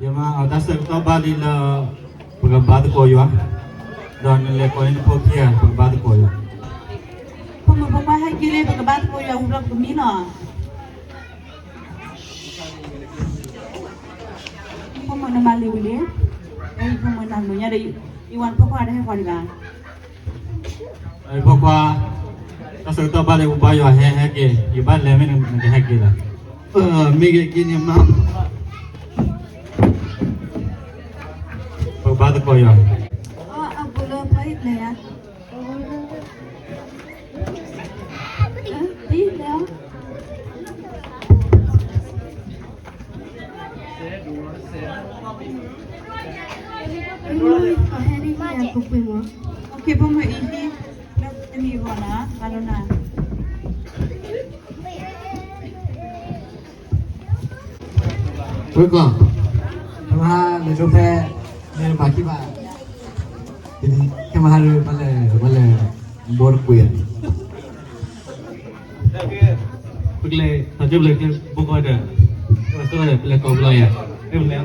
ယမၤအီၣ်တၢ်ဆၢကတီၢ်ဘၣ်လံလၢ ပကဘါသကိးယွၤ, ဒီးနလဲၤကိးန့ၢ်နဖိခံဂၤ ပကဘါသကိးယွၤ. ဖိမုၣ်ဖိခွါဟဲက့ၤလံ ပကဘါသကိးယွၤဝံၤဘျီပကမံလီၤ. ဖိမုၣ်နမၤလံာ်ဝံၤလံ, ဖိမုၣ်နၤနညါဒီး ယဝၤနဖိခွါတဟဲဃီၤဒံးဘၣ်. ဖိခွါ, တၢ်ဆၢကတီၢ်ဘၣ်လံ ပကဘါယွၤ ဟဲဟဲက့ၤ, ယဘၣ်လဲၤမ့ၢ်နကဟဲက့ၤလီၤ. မ့ၢ်က့ၤက့ၤန့ၣ်မး, ပကဘါသကိးယွၤ. အဘူးလၢဖဲအံၤလဲၤဧါ, အံၤလဲၤဧါ. ဟဲဒ်အံၤ ပကွံာ်မး. ဖိမုၣ်အံၤဟံၣ်, လၢတမံၤအဂီၢ်နီၤ, ဘၣ်ဒီးနၤ. ဝဲကီၢ်, မဟါလဲၤဒိဖဲ, မ့ၢ်မၤခံဘၣ်, ခဲမဟါဒီး ဘၣ်လဲၤ, ဘၣ်လဲၤ, ဘိတကွံာ်, ပကလဲၤ, သးကၠိပလဲၤကျဲဘိကီၢ်ဒီး, ပလဲၤကိးဘျီယၤ, ပလဲၤ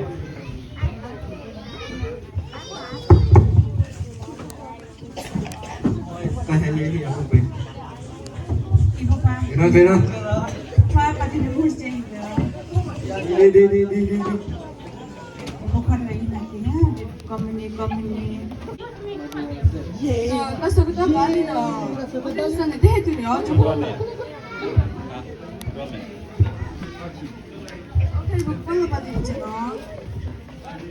ဒီးတၢ်ဆၢကတီၢ်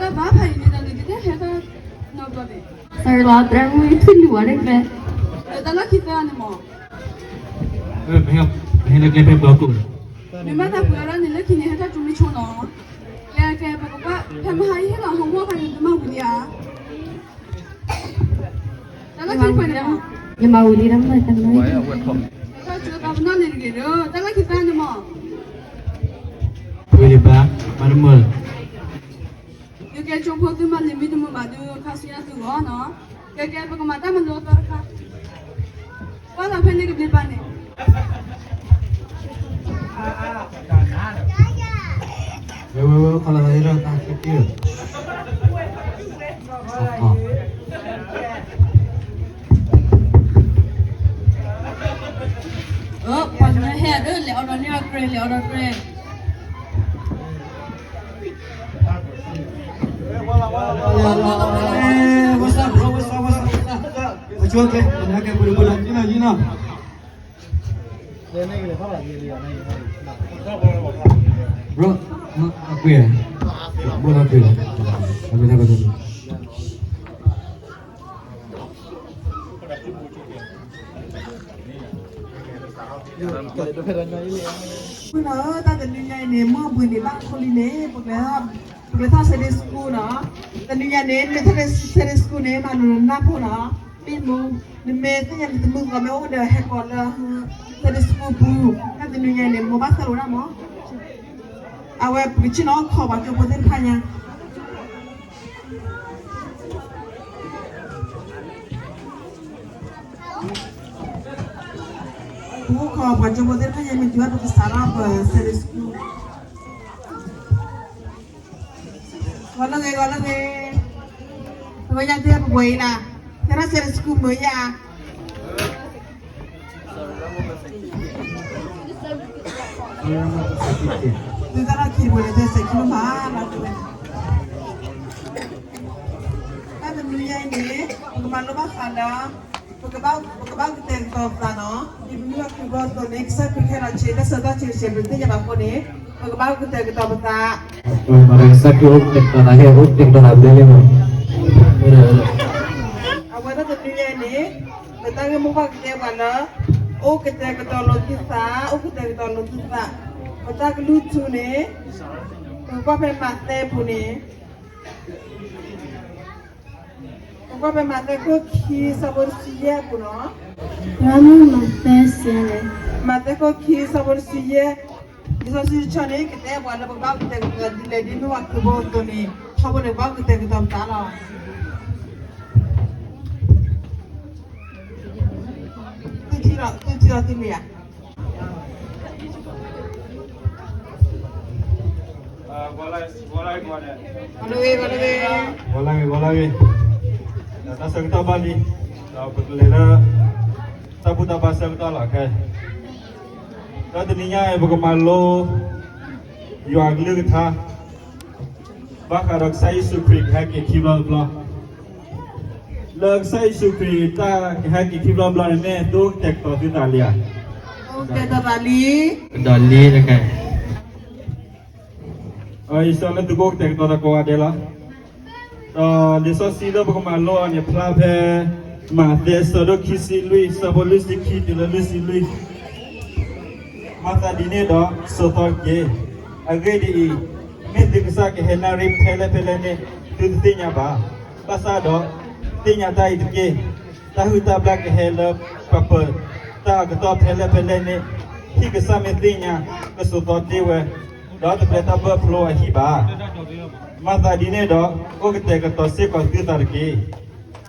ဘၣ်ဖးအံၤန့ၣ်ဒီး နကတဲဟဲတၢ်နီတဘျီန့ၣ်, စးလီၤ တၢ်မုၢ်ထံၣ်လူၤဝဲဒၣ်ကျဲ, ဒီးတၢ်လီၢ်ခံသၢန့ၣ်မး, မ့ၢ်ဟဲလၢကျဲဖဲဘျီကိၣ်, မ့ၢ်မၤသးပှဲၤဝဲဒၣ်န့ၣ် လၢခံန့ၣ်ဟဲတၢ်ကၠိမ့ၢ်ဆိနီၤ, ကဲကဲ ပကဘၣ် ဖဲမဟါအံၤဟ့ၣ်လီၤ homework ခါန့ၣ် တမၤဝံၤလံဧါ. တၢ်လၢခံခွဲးန့ၣ်မး, ယမၤဝံၤလံ တၢ်မၤတၢ်မၤ, တၢ်ကၠိတၢ်ပနီၣ်န့ၣ်တဂ့ၤဒီး တၢ်လၢခံသၢန့ၣ်မး, ဝံၤလံဘၣ်, မၤတမုာ်လၢ်, ယကဲကၠိဖိသုမၤလံာ်မံတမုာ်ဘၣ်ဒီး ခါဆူညါသုဂီၢ်နီၤ, ကဲကဲ ပကမၤတၢ်မၤလိအသီတခါ, ကွၢ်လီၤဖဲန့ၣ်ကဘျံးပၤန့ၣ် ဝဲ ဝဲ ဝဲ ခီလီၤသး ဟ့ၣ်လီၤတၢ်ခံတံၢ်, ပှၤကညီဟဲဒီး လဲၤအီၣ်ဒီးန့ၢ်အီၣ်ကြဲ လဲၤအီၣ်ဒီးကြဲ, တၢ်တနွံညါအံၤန့ၣ် မ့ၢ်ဘှံးန့ၢ်ဘၣ်ခိၣ်လံန့ၣ် ပကလဲၤထီၣ် Sunday school နီၤ, တနွံညါန့ၣ် မ့ၢ်ထီၣ် Sunday school န့ၣ် မၤနၢၤနၢ်ဖိနီၤ, မ့ၢ်မူ နမ့ၢ်သ့ၣ်ညါနသမုသကိးမ့ၢ်အိၣ်ဒီး ဟဲကိးလၢ Sunday school ပူၤ, တၢ်တနွံညါအံၤန့ၣ် မိၢ်ဘၣ်သၢလိာ်ဒၣ်မး, အဝဲပကဆ့ၣ်နီၤခီၣ်ပှၤကၠိဖိသ့ၣ်တဖၣ်ညါ ပအိၣ်ခိးပှၤကၠိဖိသ့ၣ်တဖၣ်ညါ မ့ၢ်တုၤဝဲပကစးထီၣ်ပ Sunday school, ဂီၤလၢဂ့ၤ ဂီၤလၢဂ့ၤ, ပဝဲညါသ့ၣ်ပပှဲၤအံၤနၤ, သရၣ် Sunday school မုာ်ယါ သုသရၣ်ခံပှဲၤလၢသ့ၣ်စဲးခံမးလီၤ, တၢ်တနွံညါအံၤန့ၣ် ပကမၤလိဘၣ်ဃးလၢ ပကဘၣ် ပကဘၣ်ကတဲာ်ကတီၤပသးနီၤ, ဒ်ပမ့ၢ်ဘၣ်ခရံာ်ဖိအသိးန့ၣ် ကစၢ်ခရံာ်ဟဲလီၤဆ့ တၢ်ဆၢတၢ်ဆ့ဆဲး ပတသ့ၣ်ညါဘၣ်အဃိန့ၣ် ပကဘၣ်ကတဲာ်ကတီၤပသး, မ့ၢ်ကစၢ်ခရံာ်အိၣ်ကတဲာ်ကတီၤသး ဟဲအိၣ်ကတဲာ်ကတီၤသးဘျဲၣ်လံမး, အဝဲဒၣ်တနွံညါအံၤန့ၣ် ပတၢ်ဂ့ၢ်မိၢ်ပှၢ်ကတဲပှၤလၢ အိၣ်ကတဲာ်ကတီၤလိာ်သုသး, အိၣ်ကတဲာ်ကတီၤလိာ်သုသး, ပတၢ်ကလုၢ်ထူန့ၣ် ပကွၢ်ဖဲမးသဲပူၤန့ၣ် ပကွၢ်ဖဲမးသဲခိၣ်ခံ ဆၢဖိတဆံယဲၢ်အပူၤနီၤ, မးသဲခိၣ်ခံ ဆၢဖိတဆံယဲၢ်, လံာ်စီဆှံတဆၢန့ၣ် ကတဲပှၤလၢပကဘၣ်ကတဲာ်ကတီၤဒ်လဲၣ် ဒ်မ့ၢ်ပှၤခရံာ်ဖိအသိးန့ၣ် ထီဘိန့ၣ် ပဘၣ်ကတဲာ်ကတီၤပသးလီၤ. သုထံၣ်လီၤ သုထံၣ်လီၤသုမ့ၢ်ဧါ. ဂီၤလၢဂ့ၤ, ဂီၤလၢဂ့ၤ, ဂီၤလၢဂ့ၤ, ဂီၤလၢဂ့ၤ, တၢ်ဆၢကတီၢ်ဘၣ်လံ, ဒီးပကလဲၤလၢ တၢ်ဘူၣ်တၢ်ဘါဆၢကတီၢ်လီၤခဲအံၤ, ဒီးတနံၤညါအံၤ ပကမၤလိ ယွၤအကလုၢ်ကထါ ဘၣ်ဃးဒီးကစၢ်ယ့ၣ်ၡူးခရံာ်ကဟဲက့ၤခံဘျီတဘျီ, လၢကစၢ်ယ့ၣ်ၡူးခရံာ်တၢ်ကဟဲက့ၤခံဘျီတဘျီန့ၣ် မ့ၢ်သုအိၣ်ကတဲာ်ကတီၤသုသးလံဧါ, ကတဲာ်ကတီၤသးလံ, ကဒီးလံတကဲ ယဆၢလၢသုကအိၣ်ကတဲာ်ကတီၤသးကိးဂၤဒဲးလီၤ. ဒီးလံာ်စီဆှံလၢပကမၤလိအီၤန့ၣ် ဖျါဖဲ မးသဲ အဆၢဒိၣ်ခံဆံလွံၢ် အဆၢဖိလွံၢ်ဆံခံတုၤလၢလွံၢ်ဆံလွံၢ်, မၤသးဒ်န့ၣ်ဒီး ကစိာ်သီတက့ၢ်. အဂ့ၢ်ဒ်အံၤ, မ့ၢ်သုကစၢ်ကဟဲနၣ်ရံၣ်ဖဲလဲၣ်ဖဲလဲၣ်န့ၣ် သုတသ့ၣ်ညါဘၣ်. ဘၣ်ဆၣ်ဒီး သ့ၣ်ညါတၢ်အံၤတက့ၢ်. တၢ်ဟုၣ်တၢ်ဘျၣ်ကဟဲလၢပှၤပၢၤတၢ်အကတီၢ်ဖဲလဲၣ်ဖဲလဲၣ်န့ၣ်, ဟံၣ်ကစၢ်မ့ၢ်သ့ၣ်ညါ ကစိာ်သီတ့ၢ်ဝဲ, ဒီးတပျဲတၢ်ဘၢၣ်ဖျိအဟံၣ်ဘၣ်. မၤသးဒ်န့ၣ်ဒီး အိၣ်ကတဲာ်ကတီၤစ့ၢ်ကီးသုသးတက့ၢ်.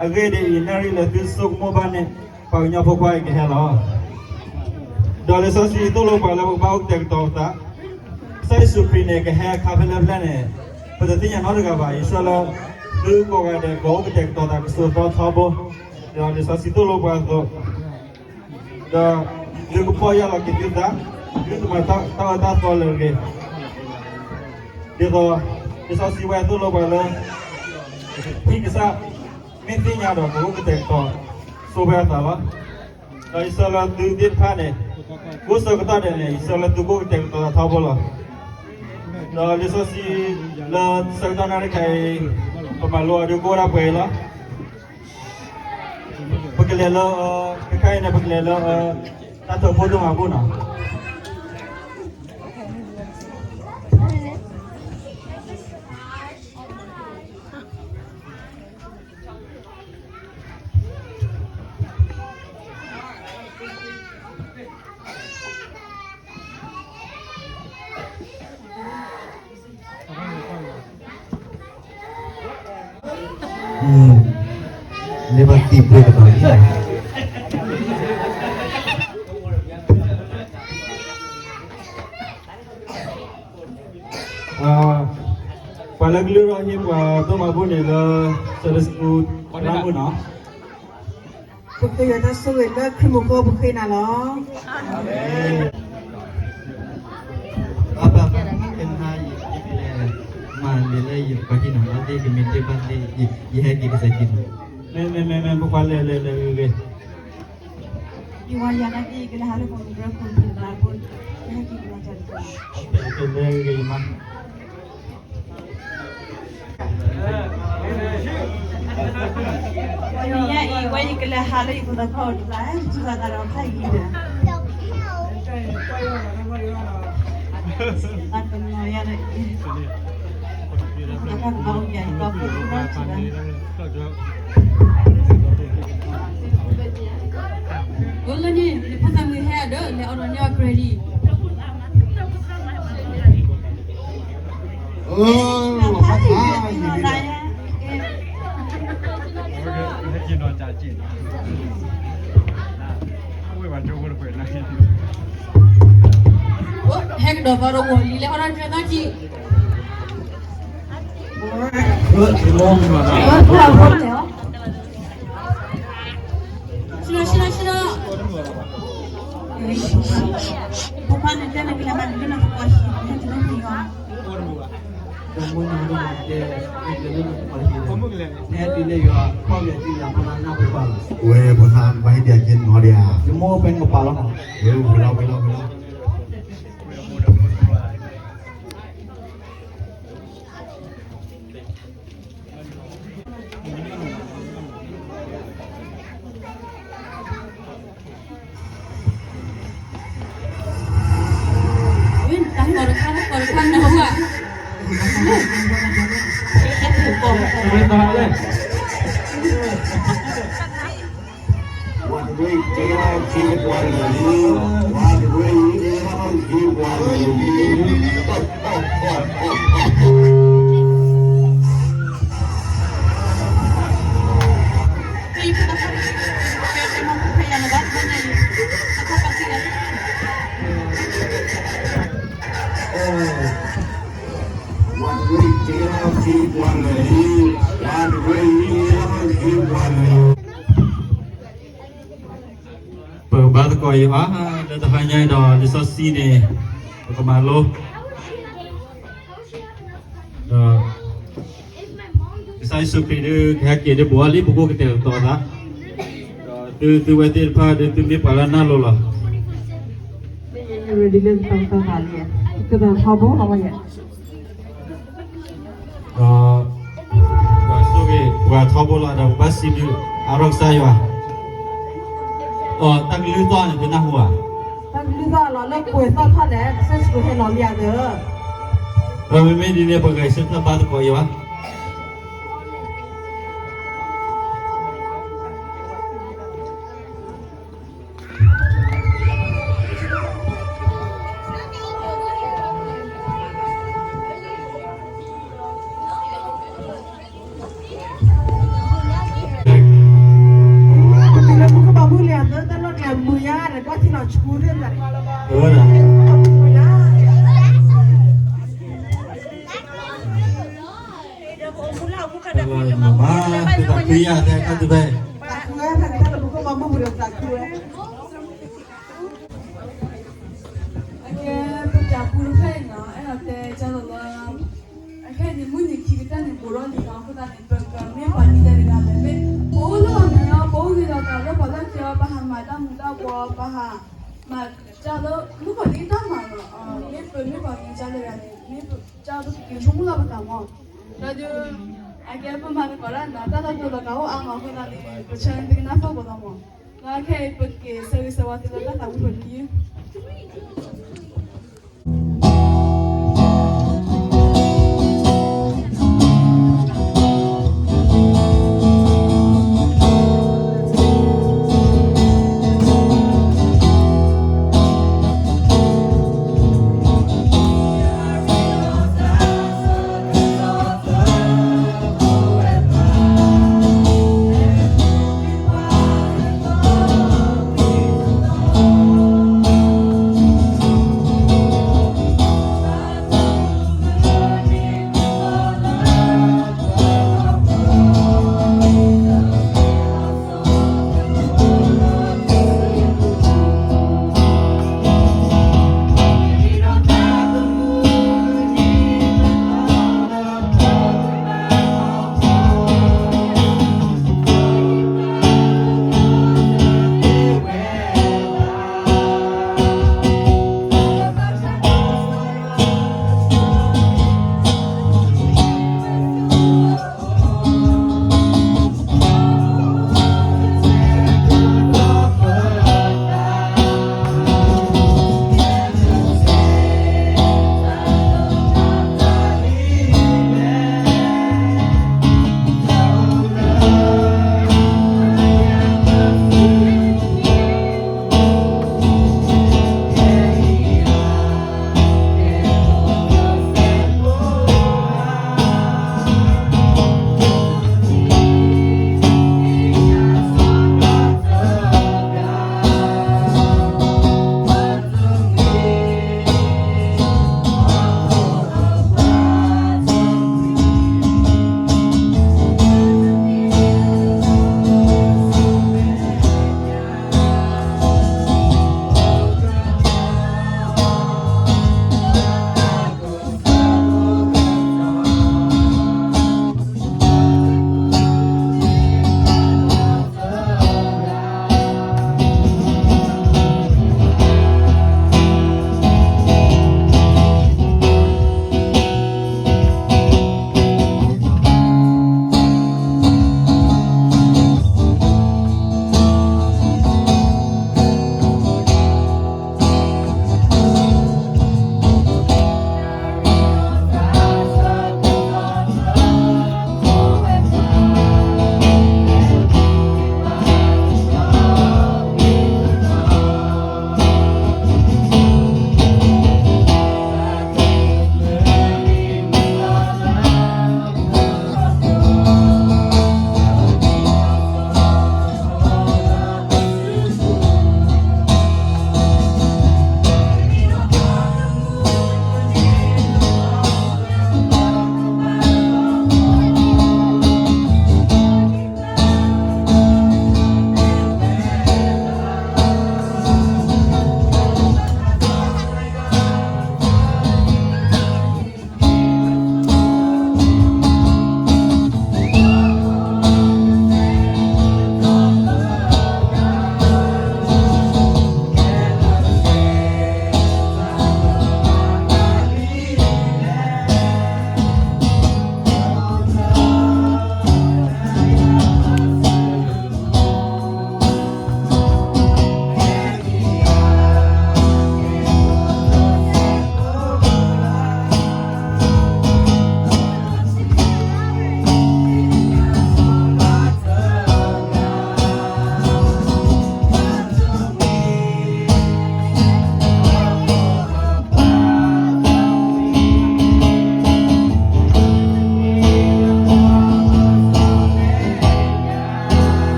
အဂ့ၢ်ဒ်အံၤ, နၣ်ရံၣ်လၢသုဆိကမိၣ်ဘၣ်န့ၣ် ပှၤကညီဖိခွါအံၤကဟဲလီၤ. ဒီးလံာ်စီဆှံသိၣ်လိပှၤလၢပကဘၣ်အိၣ်ကတဲာ်ကတီၤပသး, ကစၢ်ယ့ၣ်ၡူးခရံာ်န့ၣ် ကဟဲအခါဖဲလဲၣ်ဖဲလဲၣ်န့ၣ် ပတသ့ၣ်ညါနီတဂၤဘၣ်. ယဆၢလၢ သုကိးဂၤဒဲး ကအိၣ်ကတဲာ်ကတီၤသး ကစိာ်သီထီဘိ, ဒီးလံာ်စီဆှံသိၣ်လိပှၤအသိး, ဒီးသုကပီၢ်ယၢ်လီၤက့ၤသုသး, သုတမၤတၢ်အၢတၢ်သီလၢၤတဂ့ၤ. ဒ်သိး လံာ်စီဆှံဝဲသိၣ်လိပှၤလၢ ဟံၣ်ကစၢ်မ့ၢ်သ့ၣ်ညါဒီး ကအိၣ်ကတဲာ်ကတီၤဆိဝဲအသးလီၤ. ဒီးယဆၢလၢသုသ့ၣ်တဖၣ်န့ၣ် ကိးဆၢကတီၢ်ဒဲးန့ၣ် ယဆၢလၢသုကအိၣ်ကတဲာ်ကတီၤသးထီဘိလီၤ. ဒီးလံာ်စီဆှံလၢဆၢကတီၢ်နၣ်ရံၣ်ခဲအံၤ ပမၤလိအီၤဒုးကအိၣ်ဒၣ်ပှဲၤအံၤလီၤ. ပကလဲၤလၢ ခဲခါအံၤန့ၣ် ပကလဲၤလၢ တၢ်ထၢဖှိၣ်ဒိၣ်မးအပူၤနီၤ. မ့ၢ်ဘၣ်သံဘျ့ကဒီးလံ. ပှၤလၢကလုၢ်ထီၣ်ဟ့ၣ်ပှၤဒိၣ်မးအပူၤန့ၣ်လၢ Sunday School လၢမုၢ်နီၤ. ပဃ့ယွၤတၢ်ဆိၣ်ဂ့ၤလၢခရံာ်မူခိၣ်ပဃ့နၤလီၤ. အဘၣ်ဘၣ် ကနၣ်ယကလဲၤ မၤလၢယပှၤဟံၣ်နီၤ လၢသ့ၣ်ကမ့ၢ်တ့ၢ်ဘၣ်သ့ၣ် ယဟဲက့ၤကစၢ်က့ၤနီၤ. မ့ၢ်မ့ၢ်မ့ၢ်မ့ၢ် ပပှၤလဲၤလဲၤလဲၤဂ့ၤဂ့ၤ ယဝၤယၤနာ်က့ ကလဲၤဟးလၢပှၤကရၢခိၣ်ဖံးဘၣ်ဖိ ယဟဲက့ၤကစၢ်က့ၤ လဲၤဂ့ၤဂ့ၤယမါ ယအံၤ ဝဲယကလဲၤဟးလၢယကသးခီၣ်တဘျီ ယစူးသးသးဒီးဖးယံၤဒီး အကနီၤယၤဒီး ယကဘၣ်အိၣ်ယၤ ယကဘၣ်အိၣ်ယၤ အိၣ်လၢန့ၣ် နဖိသၣ်မုၣ်ဟဲဒီး လဲၤအိၣ်ဒီးန့ၢ်အီၤ Brady. ဟဲကဒီးသီတဝီၤလံ လဲၤအိၣ်ဒီးတၢ်သီကံၢ် ဆ့ၣ်နီၤ ဆ့ၣ်နီၤ ဆ့ၣ်နီၤ ဖိခွါန့ၣ်တဲန့ၣ် ကလဲၤမၤတဘျီန့ၣ် ပှၤဟံၣ် ဟဲတဘျီန့ၣ် တမူနီၢ်တဲ ဟဲတဘျီန့ၣ် ပှၤဟံၣ် ဟဲတုၤလၢယွၤ ခီၣ်ယွၤတံၢ်ယွၤ ဖိခွါနၢ်ပၢၢ်ဘၣ်လီၤ ဝဲဖိခွါ ပှၤဟံၣ်ဒံးအက့ၤနီၤဒံးဧါ ယမိၢ်ဖဲနကပၤလီၤနီၤ ဝဲလီၤ ဝဲလီၤ ဝဲလီၤ ယွၤ လၢတဟါညါဒီးလံာ်စီဆှံန့ၣ် ပကမၤလိ ဒီး ကစၢ်ယ့ၣ်ၡူးခရံာ်ဒုးကဟဲက့ၤဒုးဘိးအီၤလံ ပကိးကတဲာ်ကတီၤသး ဒီးသုသုဝဲသ့ၣ်တဖၣ်ဒုးသုမ့ၢ်ပှၤလၢနၢ်လိၤလီၤ. ဒီး ပှၤဆိၣ်ဂ့ၤ ပှၤထီဘိလီၤဒီးပဘၣ်စံးဘျုးအါထီၣ်ကစၢ်ယွၤ, ဒီးတၢ်ကလုၢ်သီၣ်န့ၣ် သုနၢ်ဟူဧါ, တၢ်ကလုၢ်သီၣ်လီၤလၢကွဲၤသီၣ်ထီၣ်လဲၣ် ကစၢ်ယ့ၣ်ၡူးခရံာ်ဟဲလီၤလံဧါသၢ, ဒီးမ့မ့ၢ်ဒ်န့ၣ် ပဂဲၤဆၢထၢၣ်ဘါသကိးယွၤ ပတုၤလၢမူခိၣ်ဘီမုၢ်လံအသၢ တၢ်လီၢ်ကျဲမုာ်ညါဒီး ကွၢ်ထံလီၤဆူဒၣ်သး, မၤ သုသးခုယၤ တဲတၢ်တဖၣ်, သးခုဝဲ သးခုဝဲလၢမူခိၣ်ဘီမုၢ်ပူၤဒီးသးခုဝဲ အကဲ ပပၠးပူတဖျၢၣ်အံၤနီၤ အဲၣ်ဒိးတဲကၢ်လီၤလၢ အခဲအံၤန့ၣ် မုၢ်နံၤခံကတၢၢ်န့ၣ် ဘူးထီၣ်လံနီၤ အဃိသတးန့ၣ် ပကမ့ၢ်ပှၤမံၤဒဲးတဂၤလဲၣ် မ့ၢ်ပအိၣ်လၢပှၤမဲာ်ညါ ပအိၣ်ဂ့ၤဒီးသးလၢပှၤလၢ်ခံအီၤ ပဟးမၤတၢ်မူးတၢ်ဘှီ ပဟး မၤကၢ်လၢ မုၣ်ကီၤလံၢ်တၢ်မၤလီၤ မ့ၢ်ပမ့ၢ်ပှၤမဲာ်ညါတဂၤန့ၣ် မ့ၢ်ပကၢ်လၢပက့ၤဆိကမိၣ်လၢပသးမး ဒီးဒုး အကဲပမၤသကိးတၢ်န့ၣ် တၢ်လီၢ်ကျဲလီၤကအိၣ်အါမးအဃိသတးန့ၣ် ပဆၢန့ၢ်သုကနၢ်ပၢၢ်ပှၤလီၤမး ဒီးခဲအံၤပက့ၤဆၢဂ့ၤဆၢဝါသုလၢတၢ်သးဝံၣ်ပနံၤ